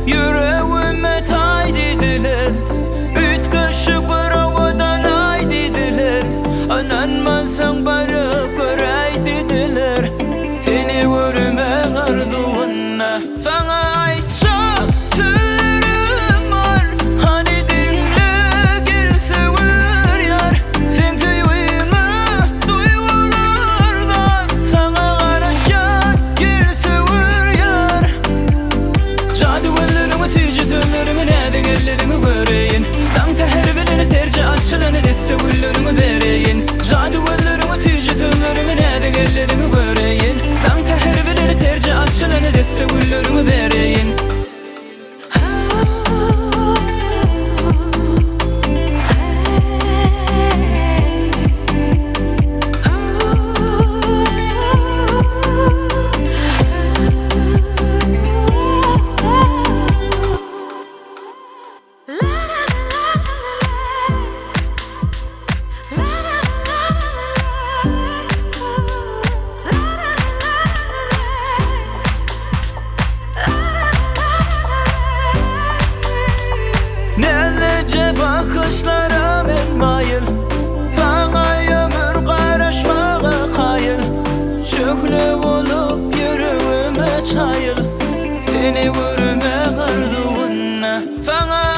Ýüregime taý diýdiler. Üýtgeşik bir owadan aý diýdiler. Ynanmasaň baryp göräý diýdiler. Seni görmek arzuwynda. Saňa aýtjak sözlerim bar. Hany diňle gel söwer ýar. Seň söýgiňe duýgular zar. Saňa garaşýan gel söwer ýar. Jady gözleriňi süýji sözleriňi näzik elleriňi göreýin. Daň säher bilen terje açylan desse gülleriňi bereýin. Jady gözleriňi süýji sözleriňi näzik elleriňi göreýin. Daň säher bilen terje açylan desse gülleriňi bereýin. Näzlije bakyşlara men maýyl, Saňa ömür garaşmaga kaýyl, Şöhle bolup ýüregime çaýyl, Seni görmek arzuwynda. Saňa.